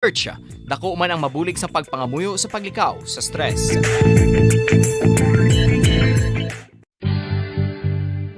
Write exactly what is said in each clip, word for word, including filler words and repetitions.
Church, dako man ang mabulig sa pagpangamuyo sa paglikaw sa stress.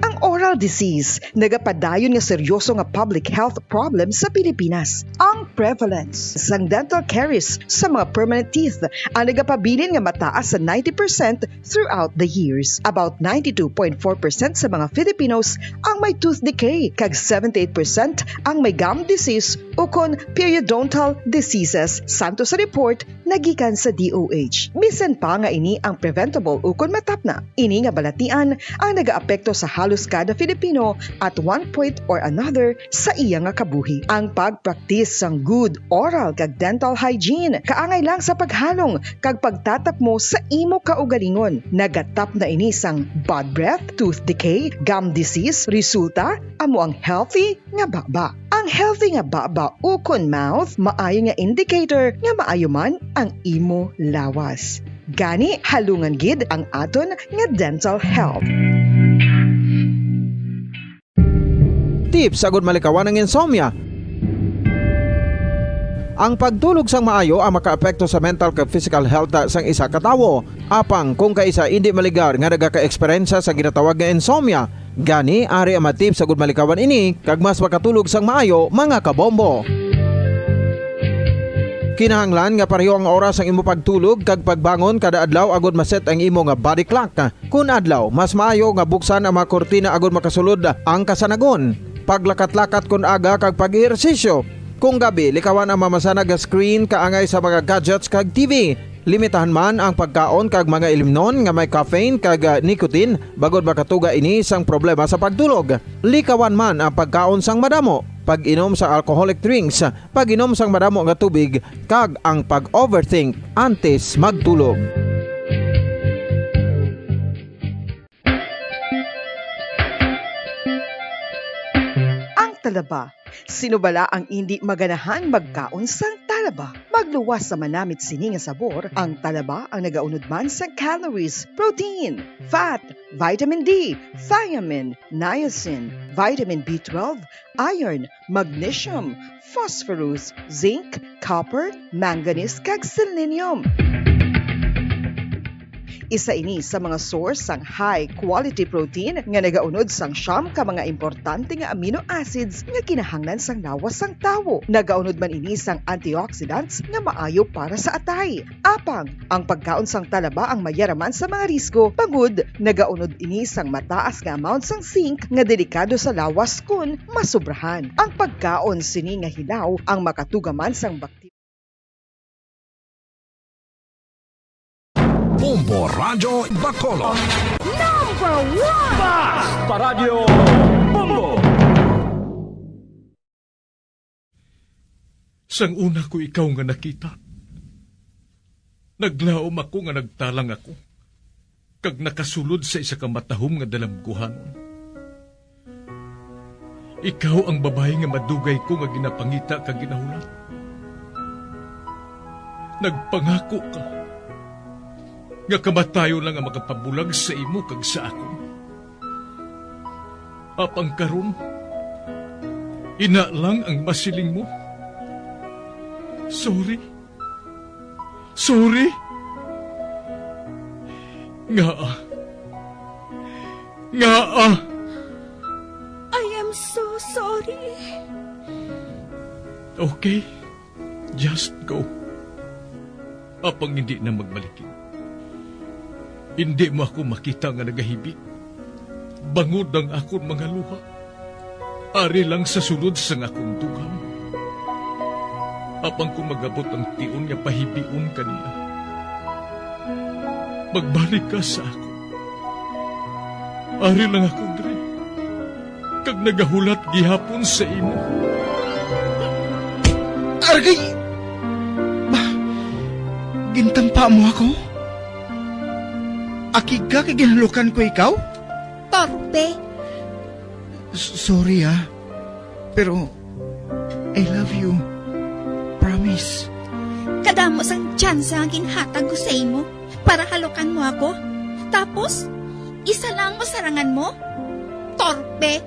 Ang oral disease nagapadayon nga seryoso nga public health problem sa Pilipinas. Ang prevalence sang dental caries sa mga permanent teeth ang nagapabilin nga mataas sa ninety percent throughout the years. About ninety-two point four percent sa mga Filipinos ang may tooth decay, kag seventy-eight percent ang may gum disease ukon periodontal diseases, santo sa report nga gikan sa D O H. Bisan pa nga ini ang preventable ukon matapna, ini nga balatian ang nagaapekto sa halos kada Filipino at one point or another sa iya nga kabuhi. Ang pagpraktis sang good oral kag dental hygiene kaangay lang sa paghalong kag pagtatapmo sa imo kaugalingon. Nagatapna ini sang bad breath, tooth decay, gum disease, resulta amo ang healthy nga baba. Ang healthy nga baba ukon mouth maayo nga indicator nga maayo man ang imo lawas. Gani, halungan gid ang aton nga dental health. Tips agud malikawan ang insomnia. Ang pagtulog sang maayo ang makaapekto sa mental kag physical health sang isa ka tawo. Apang kung kaisa indi maligar nga nagaka-eksperyensya sa ginatawag nga insomnia, gani ari ang mga tips agud malikawan ini kag mas makatulog sang maayo, mga kabombo. Kinahanglan nga pareho ang oras ang imo pagtulog kag pagbangon kada adlaw agud ma-set ang imo nga body clock. Kun adlaw, mas maayo nga buksan ang mga kurtina agud makasulod ang kasanagon. Paglakat-lakat kun aga kag pag-ehersisyo. Kung gabi, likawan ang mamasanag nga screen kaangay sa mga gadgets kag T V. Limitahan man ang pagkaon kag mga ilimnon nga may caffeine kag, ah, nicotine, bangod makatuga ini sang problema sa pagtulog. Likawan man ang pagkaon sang madamo, pag-inom sang alcoholic drinks, pag-inom sang madamo nga tubig, kag ang pag-overthink antes magtulog. Ang talaba. Sino bala ang indi maganahan magkaon sang talaba? Magluwas sa manamit sini nga sabor, ang talaba ang nagaunod man sang calories, protein, fat, vitamin D, thiamine, niacin, vitamin B twelve, iron, magnesium, phosphorus, zinc, copper, manganese, kag selenium. Isa ini sa mga source sang high quality protein nga nagaunod sang siyam ka mga importante nga amino acids nga kinahanglan sang lawas sang tawo. Nagaunod man ini sang antioxidants nga maayo para sa atay. Apang, ang pagkaon sang talaba ang mayara man sa mga risgo, bangod nagaunod ini sang mataas nga amount sang zinc nga delikado sa lawas kon masobrahan. Ang pagkaon sini nga hilaw ang makatuga man sang bakti- Bombo Radyo Bacolod. Number one! Basta Radyo Bombo! Sang una ko ikaw nga nakita, naglaom ako nga nagtalang ako, kag nakasulod sa isa ka matahom nga dalamguhanon. Ikaw ang babayi nga madugay ko nga ginapangita kag ginahulat. Nagpangako ka nga kamatayon lang ang makapabulag sa imo kag sa akon. Apang karon, ina lang ang masiling mo. Sorry. Sorry. Ngaa? Ngaa? I am so sorry. Okay. Just go. Apang hindi na magbalikid. Hindi mo ako makita nga nagahibi. Bangod ang akon mga luha. Ari lang sa sulod sang akon dughan. Apang kung mag-abot ang tion nga pahibion ka niya, magbalik ka sa akon. Ari lang ako diri, kag nagahulat gihapon sa imo. Argay! Ba, gintampa mo ako? Akig ka kay ginhalukan ko ikaw? Torpe! S-, sorry, ah. Pero, I love you. Promise. Kadamo sang tsansa nga ginhatag ko sa imo para halukan mo ako. Tapos, isa lang mo sarangan mo? Torpe!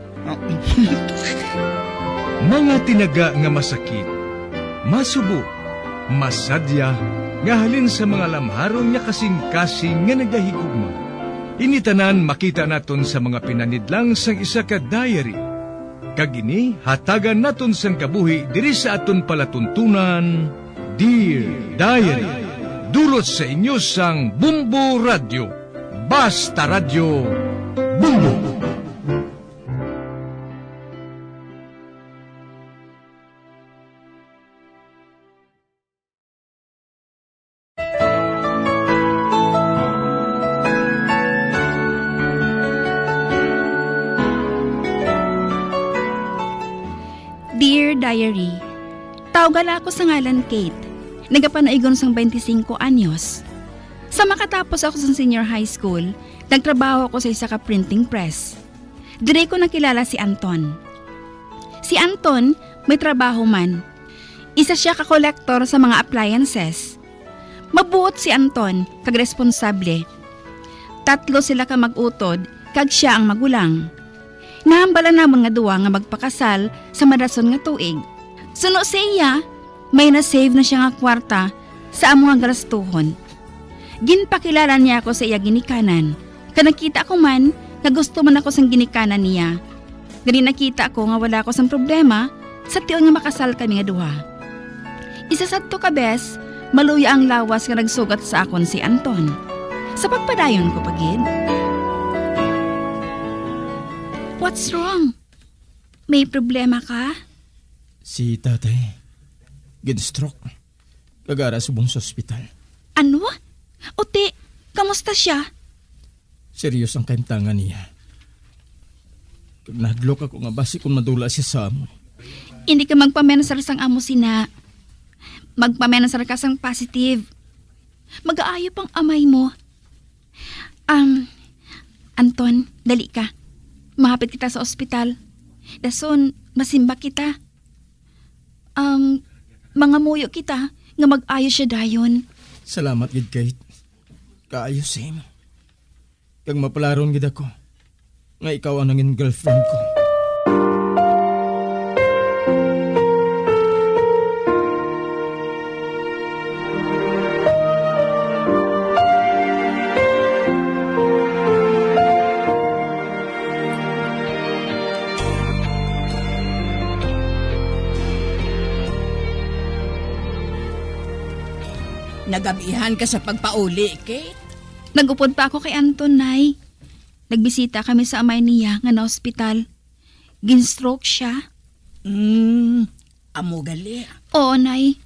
Mga tinaga nga masakit, masubo, Masadya nga halin sa mga lamharon nga kasing-kasing nga nagahigugma. Ini tanan makita naton sa mga pinanidlang sang isa ka diary. Kag ini hatagan naton sang kabuhi diri sa aton palatuntunan, Dear Diary. Dulot sa inyo sang Bumbo Radyo. Basta Radyo, Bumbo. Dear Diary, tawga la ako sa ngalan Kate. Nagapanaigon sang twenty-cinco anyos. Sa makatapos ako sa senior high school, nagtrabaho ako sa isa ka printing press. Diri ko nakilala si Anton. Si Anton may trabaho man. Isa sia ka kolektor sa mga appliances. Mabuot si Anton kag responsable. Tatlo sila ka mag-utod kag sia ang magulang. Nahambalan namon nga duha nga magpakasal sa madason nga tuig. Suno sa iya, may na-save na sia nga kwarta sa amo nga galastuhon. Ginpakilala niya ako sa iya ginikanan, kag nakita ko man nga gusto man ako sang ginikanan niya. Gani nakita ko nga wala ako sang problema sa tion nga makasal kami nga duha. Isa sadto ka bes, maluya ang lawas nga nagsugat sa akon si Anton. Sa pagpadayon ko pa gid. What's wrong? May problema ka? Si tatay, gin-stroke. Kag ara subong sa ospital. Ano? Uti, kamusta siya? Seryos ang kahimtangan niya. Kag nahadlok ako nga basi kon madula siya sa amon. Hindi ka magpamensar sang amo sina. Magpamensar ka sang positive. Magaayo pang amay mo. Um, Anton, dali ka. Mahapit kita sa ospital. Dason, masimba kita. Um, mangamuyo kita nga mag-ayo siya dayon. Salamat gid, Kate. Kaayo sa imo. Kag mapalaron gid ako nga ikaw ang nangin girlfriend ko. Nagabihan ka sa pagpauli, Kate? Nag-upod pa ako kay Anton, Nay. Nagbisita kami sa amay niya nga naospital. Gin-stroke siya. Mm, amo gali. Oo, Nay.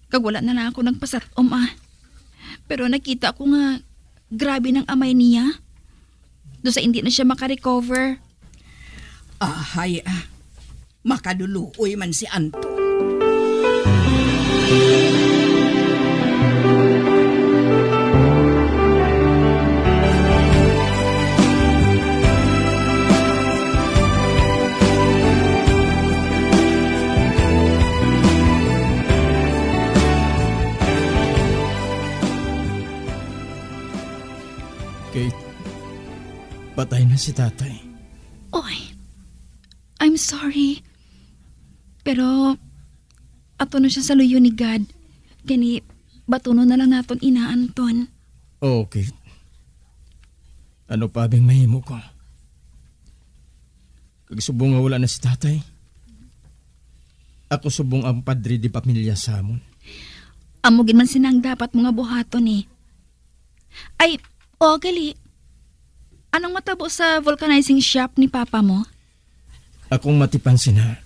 Kag wala na lang ako nagpasat-om, ah. Pero nakita ko nga grabe nang amay niya. Do sa hindi na siya makarecover. Ahay, ah. Makaduluoy man si Anton. Kate, patay na si tatay. Oy, I'm sorry. Pero ato na siya sa luyo ni God. Gani, batunon na lang naton ina, Anton. Okay. Ano pa bang mahimo ko? Kag subong nga wala na si tatay, ako subong ang padre di pamilya sa amon. Amo gid man sina ang dapat mo nga buhaton, eh. Ay, o, gali. Anong matabo sa vulcanizing shop ni papa mo? Akong matipan sina.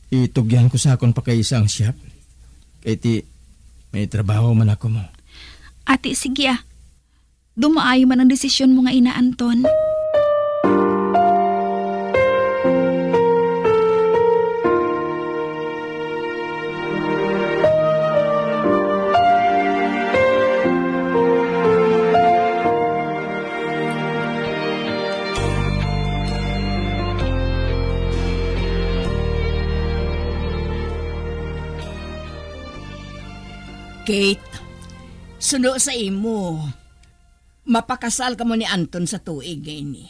Itugyan ko sa akon pakaisa ang shop. Kay ti, may trabaho man ako mo. Ati, sige, ah. Dumaayo man ang desisyon mo nga ina, Anton. Kate, suno sa imo, mapakasal kamo ni Anton sa tuig nga ini.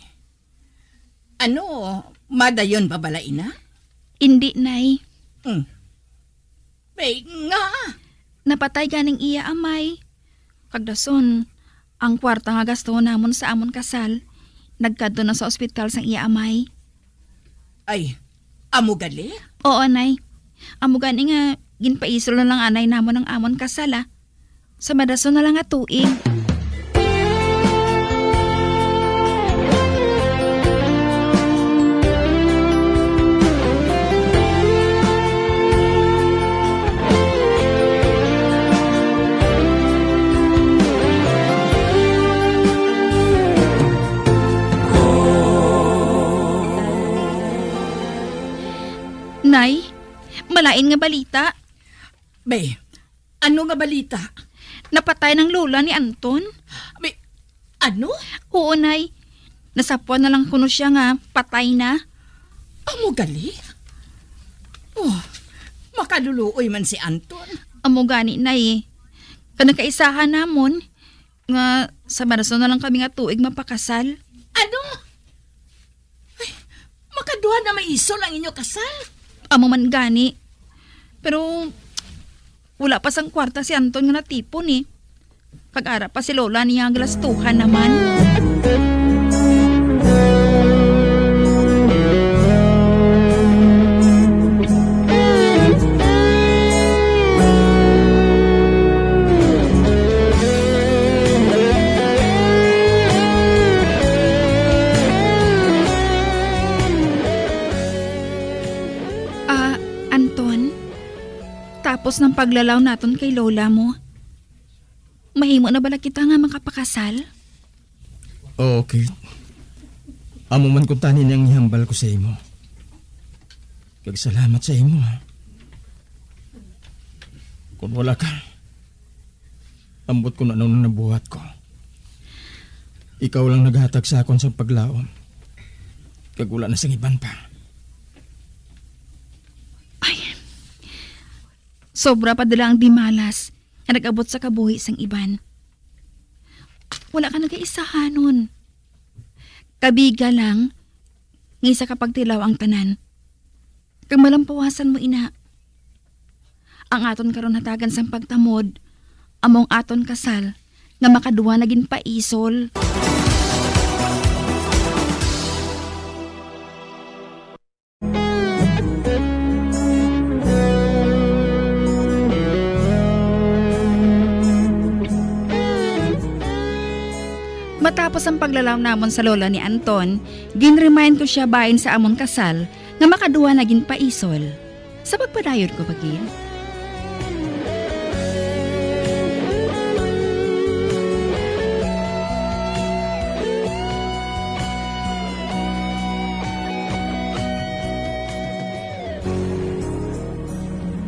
Ano, madayon pa bala ina? Indi, Nay. Hmm. Ay, nga? Napatay ganing iya amay. Kag dason, ang kwarta nga gastuhon namon sa amon kasal, nagkadto na sa ospital sang iya amay. Ay, amo gali? Oo, Nay. Amo gani nga ginpaisol na lang anay namon ang amon kasal, ah. Sa madason na lang nga tuig. Nay, malain nga balita. Be, ano nga balita? Napatay ang lola ni Anton. Be, ano? Oo, Nay. Nasapwan na lang kuno siya nga patay na. Amo gali? Oh, makaluluoy man si Anton. Amo gani, Nay. Kag nakaisahan namon nga sa madason na lang kami nga tuig mapakasal. Ano? Ay, makaduha na maisol ang inyo kasal? Amo man gani. Pero wala pa sang kwarta si Anton nga natipon, eh. Kag ara pa si Lola niya ang galastuhan naman. Ah, Anton, tapos ng paglalaw naton kay lola mo, mahimo na bala kita nga makapakasal? Oo, Kate. Amo man kuntani ni ang ihambal ko sa imo. Kag salamat sa imo, ha. Kung wala ka, ambot ko na ano ang nabuhat ko. Ikaw lang naghatag sa akon sang paglaom. Kag wala na sang iban pa. Ay, sobra pa dala ang dimalas nga nag-abot sa kabuhi sang iban. Wala ka nagaisahanon. Kabiga lang nga isa ka pagtilaw ang tanan. Kag malampawasan mo ina. Ang aton karon hatagan sang pagtamod, amo ang aton kasal nga makaduha na ginpaisol. Matapos ang paglalaw namon sa lola ni Anton, ginremind ko siya bahin sa amon kasal nga makaduha na ginpaisol. Sa pagpadayon ko pa gid.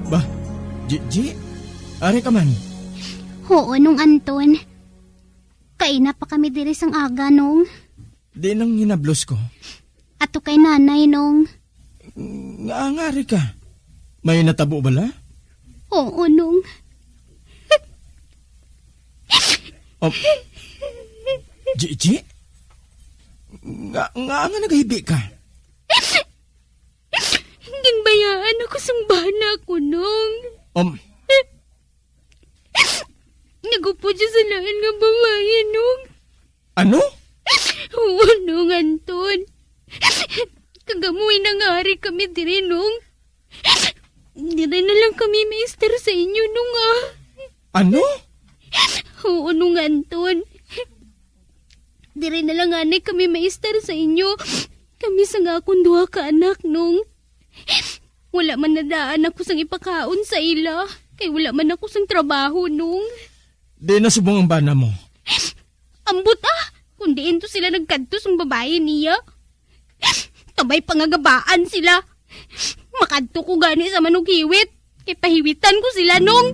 Ba, Gigi? Ari ka man? Oo, Nong Anton. Kaina pa kami diri sang aga, Nong. Di nang hinablos ko. Ato kay nanay, Nong. Nga, nga ari ka. May natabo bala? Oo, Nong. Oh, Gigi? Nga, nga, nga nagahibi ka? Ginbayaan ako sang bana ko, Nong. Um. Nagupod siya sa lain nga babayi, Nong. Ano? Oo, Nong Anton. Kag amoy nangari kami diri, Nong. Diri na lang kami maistar sa inyo, Nong, ah. Ano? Oo, Nong Anton. Diri na lang anay kami maistar sa inyo. Kami sang akon duha ka anak, Nong. Wala man nadaan ako sang ipakaon sa ila, kay wala man ako sang trabaho, Nong. Di na subong ang bana mo. Ambot, ah, kung diin to sila nagkadto sang babayi niya. Kabay pangagabaan sila. Makadto ko gani sa manughiwit, kay pahiwitan ko sila, Nong.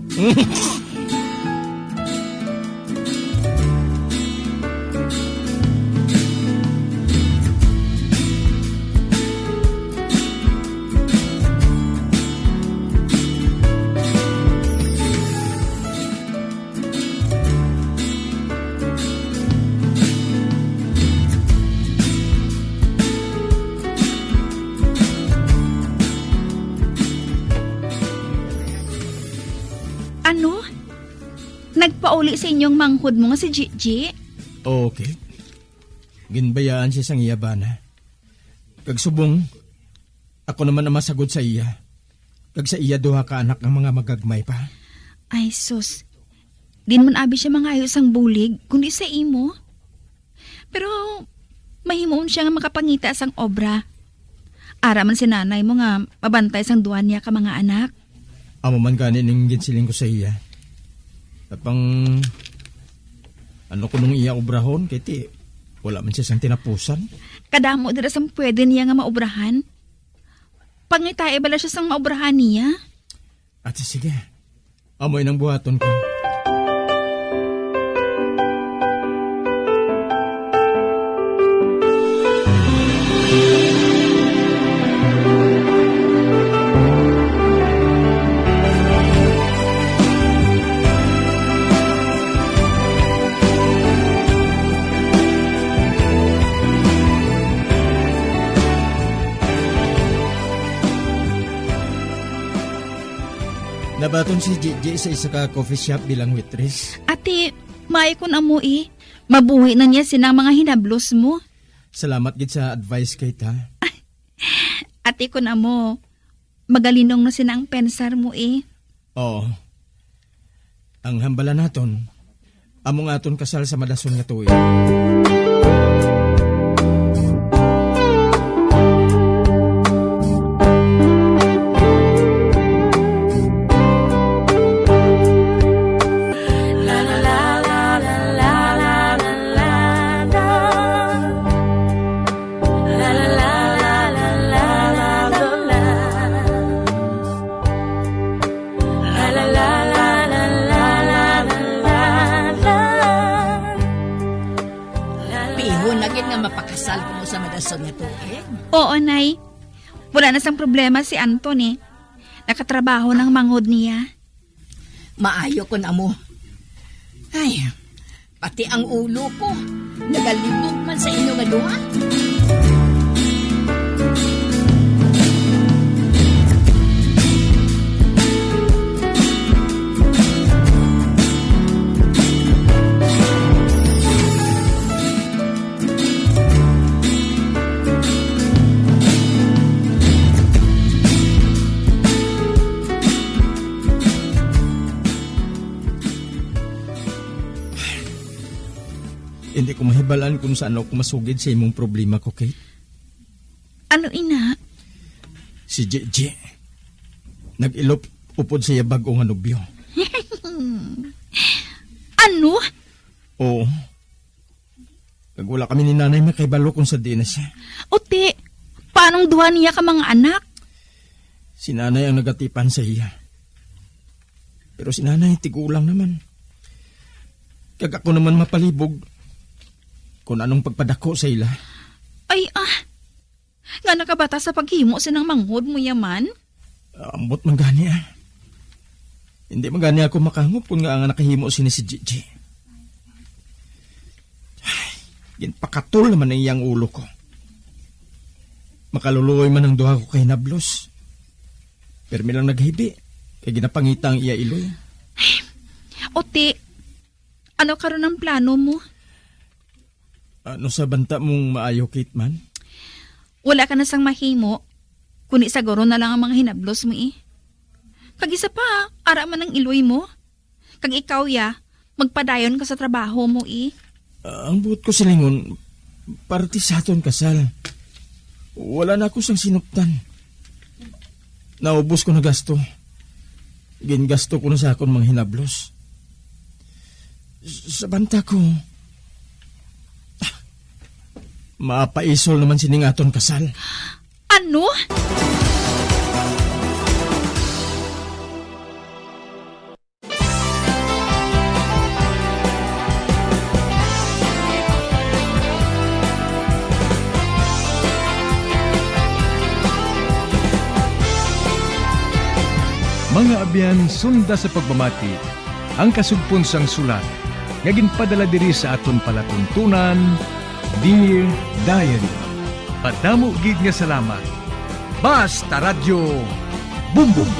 Ano? Nagpauli sa inyo ang manghod mo nga si Gigi? Oo, Kate. Ginbayaan siya sang iya bana. Kag subong, ako naman ang masagod sa iya. Kag sa iya duha ka anak nga mga magagmay pa. Ay, sus. Din man abi siya mangayo sang bulig, kundi sa imo. Pero mahimuon siya nga makapangita sang obra. Ara man si nanay mo nga mabantay sang duha niya ka mga anak. Amo man gani ning ginsiling ko sa iya. Apang, ano ko nung iya obrahon, kay ti, wala man siya sang tinapusan. Kadamo dira sang pwede niya nga maobrahan. Pangitai bala siya sang maobrahan niya. Ate, sige. Amoy nang buhaton ko. Nabaton si Gigi sa isa ka coffee shop bilang waitress. Ate, maayo kun amo, eh. Mabuhi na niya sina ang mga hinablos mo. Salamat gid sa advice, Kate, ha? Ate, kun amo, magalinong na sina ang pensar mo, eh. Oo. Ang hambala naton, amo nga aton kasal sa madason nga tuig. Pihon na gid nga mapakasal kamo sa madason nga tuig. Oo, Nay. Wala na sang problema si Anton, eh. Nakatrabaho nang manghod niya. Maayo kon amo. Ay, pati ang ulo ko nagalibog man sa inyo nga duha. Hindi ko mahibalaan kung saan ako masugid sa imong problema ko, Kate. Ano ina? Si Gigi. Nag-ilop upod sa iya bag-o nga nobyo. Ano? Oo. Kag wala kami ni nanay makahibalo kung sa diin na siya. Uti, paanong duha niya ka mga anak? Si nanay ang nagatipan sa iya. Pero si nanay, tigulang naman. Kag ako naman mapalibog kung anong pagpadako sa ila. Ay, ah. Nga nakabata sa paghimo sinang manghod mo yaman? Ambot man gani, ah. Hindi man gani ako makahangop kung nga nga nakahimo sini si Gigi. Ay, ginpakatol naman ang iyang ulo ko. Makaluluoy man ang duha ko kahinablos. Pirmi lang naghibi, kay ginapangita ang iya iloy. Uti, ano karon ang plano mo? Ano sa banta mong maayo, Kate, man? Wala ka na sang mahimo, kundi saguro na lang ang mga hinablos mo, eh. Kag isa pa, ara man ang iloy mo. Kag ikaw, ya, magpadayon ka sa trabaho mo, eh. Ah, ang buot ko silingon, parte sa aton kasal. Wala na ako sang sinuptan. Naubos ko na gasto. Gingasto ko na sa akon mga hinablos. S-, sa banta ko, ah, mapaisol naman sining aton kasal. Ano? Mga abyan, sunda sa pagpamati ang kasugpon sang sulat nga ginpadala diri sa aton palatuntunan, Dear Diary. Madamo gid nga salamat. Basta Radyo Bumbong.